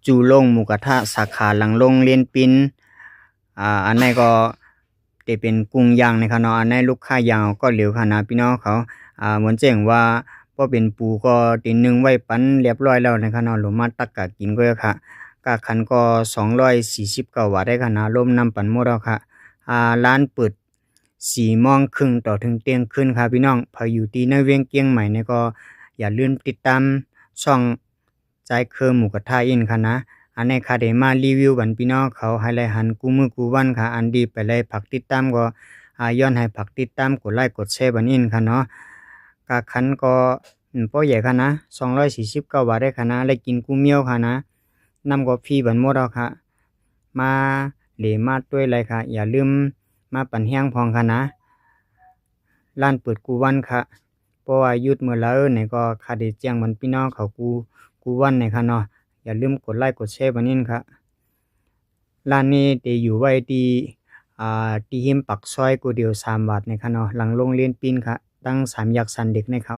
ຈູລົງໝູກະທະ ສາຂາຫຼັງໂຮງຮຽນປິນ. ອາ ອັນໃນກໍ ທີ່ເປັນກຸ້ງຍ່າງນະຄະເນາະ, ອັນໃນລູກຄ້າຍ່າງເອົາກໍເຫຼວຄະນະ ພີ່ນ້ອງເຂົາ. ອາ ເໝືອນເຊັ່ນວ່າ ພໍເປັນປູກໍຕີໜຶ່ງໄວ້ປັນລຽບຮ້ອຍແລ້ວນະຄະເນາະ, ລົງມາຕັກກະກິນກໍໄດ້ຄະ. ກາຂັນກໍສອງຮ້ອຍສີ່ສິບເກົ້າບາດໄດ້ຄະນະ, ລົມນຳປັນໝົດແລ້ວຄະ. ອາ ຮ້ານເປີດສີ່ໂມງເຄິ່ງຕໍ່ເຖິງທ່ຽງຄືນຄະ ພີ່ນ້ອງ. ໃຜຢູ່ທີ່ໃນວຽງກຽງໃໝ່ນີ້ກໍຢ່າລືມຕິດຕາມຊ່ອງ ຈາຍເຄີໝູກະທະອີກຄະນະ. ອັນນີ້ຂ້າໄດ້ມາຣີວິວບັນພີ່ນ້ອງເຂົາໃຫ້ໄດ້ຫັນຄູ່ມື້ຄູ່ວັນຄະ. ອັນທີ່ໄປໄດ້ຝາກຕິດຕາມກໍ ອາ ຍ້ອນໃຫ້ຝາກຕິດຕາມ ກົດໄລກົດແຊບັນອີກຄະເນາະ. ກາຂັນກໍ ອືມ ບໍ່ໃຫຍ່ຄະນະ, ສອງຮ້ອຍສີ່ສິບເກົ້າບາດໄດ້ຄະນະ, ໄດ້ກິນຄູ່ມື້ຄະນະ. ນ້ຳກໍຟຣີບັນໝົດແລ້ວຄະ. ມາເຫຼມາຕົວໄດ້ຄະ, ຢ່າລືມມາປັນແຮງພອງຄະນະ. ຮ້ານເປີດຄູ່ວັນຄະ. ເພາະວ່າຢຸດມື້ໃດນີ້ກໍຂ້າໄດ້ແຈ້ງບັນພີ່ນ້ອງເຂົາຄູ່ ຄູ່ວັນນີ້ຄະເນາະ. ຢ່າລືມກົດໄລກົດແຊບັນນີ້ຄະ. ຮ້ານນີ້ໄດ້ຢູ່ໄວ້ທີ່ ອາ ທີ່ຮິມປາກຊອຍ ກູເດວສາມບາດນີ້ຄະເນາະ, ຫຼັງໂຮງຮຽນປິນຄະ, ທາງສາມແຍກສັນເດັກນີ້ຄະ.